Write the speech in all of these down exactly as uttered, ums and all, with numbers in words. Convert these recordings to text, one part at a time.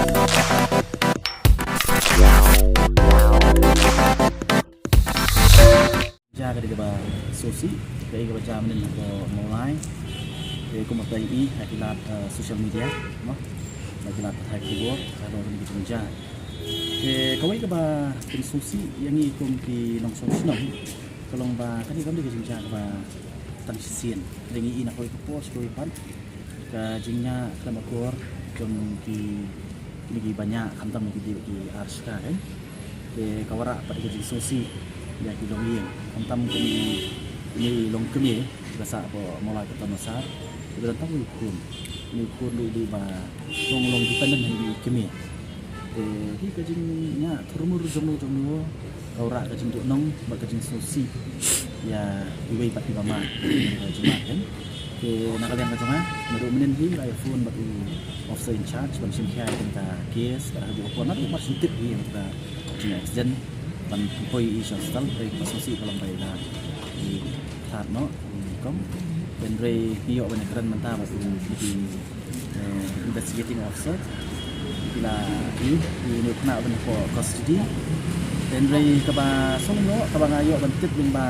Ja ka dei kaba sngewsih, ka dei kaba ja mynnin hapoh Mawlai. Te kum ba phi i ha ki lad, eh, social media, mo, ha ki lad pathai khubor, ka don kane ka jingjia. Te kawei kaba pynsngewsih ïa ngi kum ki nongshong shnong, ka long ba kane kam dei ka jingjia kaba tang shisien. Te ngi i na kawei ka por sha kawei pat, ka jingñiah khlem akor jong ki, kine kiba ñiah, khamtam ki dei ki ar shaka, eh. Te ka wanrah pat ka jingsngewsih ïa ki longïing, khamtam kine ki longkmie kiba sah hapoh Mawlai Patton Massar, kiba don tang u khun. Une u khun ruh u dei ba long, long dependent ha une u kmie. Te hi ka jingñiah thurmur jong u, jong u, ka wanrah ka jingduhnong bad ka jingsngewsih ïa iwei pat iba mad, ka jingmad kan. Te na ka liang ka jong nga, naduh mynnin hi nga la ïa phone bad u officer in charge ban shim khia ïa kane ka case, bad ha kajuh ka por naduh mar shu tip hi ïa kane ka jingaccident, ban poi ïa i sha hospital, hynrei kaba sngewsih ka long ba i la i thad noh, i kong. Hynrei ngi ïoh ban ïakren mynta bad u, u, eh, investigating officer. Ki la, ki, ki, une u khynnah u don hapoh custody. Hynrei kaba sngewsih, kaba nga ïoh ban tip lyngba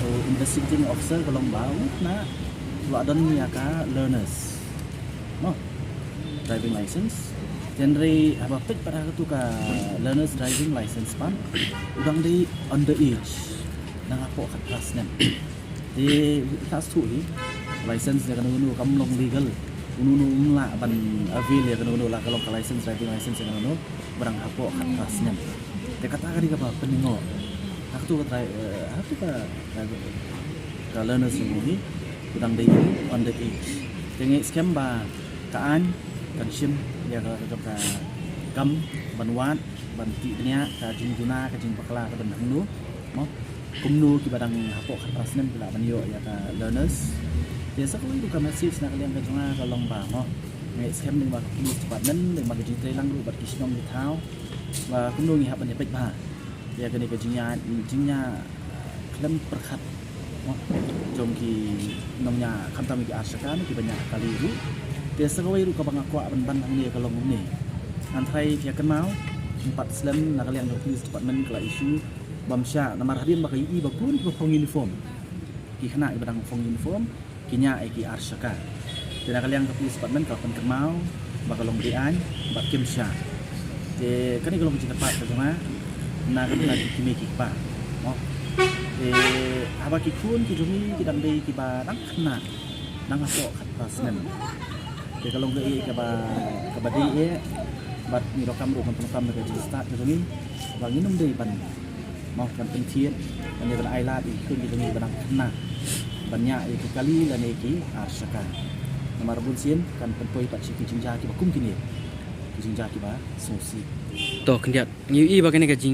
u investigating officer ka long ba u khynnah u la don ïa ka learners, mo, driving license. Hynrei haba peit pat ha katu ka learners driving license pat, u dang dei underage, dang hapoh khatphra snem. Te u la shu hi license ïa kano kano kam long legal. Uno uno um lah ban avail ïa kano kano, la ka long ka license, driving license ïa kano kano, ba dang hapoh khatphra snem. Te kata ka dei kaba pynlyngngoh. Ha katu ka dri-, eh, ha katu ka, ka, ka learners jong u hi, u dang dei underage. Te ngi skhem ba ka aiñ kan shim ïa ka, ka, ka kam ban wad, ban tih bniah ka jingduna, ka jingbakla ka don hangno, mo. Kumno kiba dang hapoh khatphra snem ki lah ban ïoh ïa ka learners. Te sa kawei ruh ka message na ka liang ka jong nga ka long ba, mo, ngi skhem lyngba ka police department, lyngba ka jingtreilang ruh bad ki shnong ki thaw, ba kumno ngi hap ban ïa peit bha ïa kane ka jingñiah, jingñiah, ah, khlem pyrkhat, mo, jong ki nongñiah, khamtam ki ar shaka ne kiba ñiah kali ruh. Te sa kawei ruh kaba nga kwah ban ban hangne ka long kumne. Hynrei phi ïa kynmaw, ym pat slem na ka liang ka police department ka la issue bym shah, namar hadien ba ka ïohi ba bun kiba phong uniform, ki khynnah kiba dang phong uniform, ki ñiah ïa ki ar shaka. Te na ka liang ka police department ka la pynkynmaw ba ka long beaiñ bad kim shah. Te kane ka long ka jingkyrpad ka jong nga na ka bynta ki kmie ki kpa, mo. Te haba ki khun ki jong ngi ki dang dei kiba dang khynnah, dang hapoh khatphra snem. Te ka long kaei kaba, kaba dei eh bad ngi ruh kam ruh ngan pyndonkam ïa ka jingstad ka jong ngi ba ngin ym dei ban, mo, ban pynthied, ban ïa ban ailad ïa ki khun ki jong ngi ba dang khynnah ban ñiah ïa ki kali lane ki ar shaka. Namar bun sien kan pynpoi pat sha ki jingjia kiba kum kine, ki jingjia kiba sngewsih. To khyndiat, ngi ïohi ba kane ka jing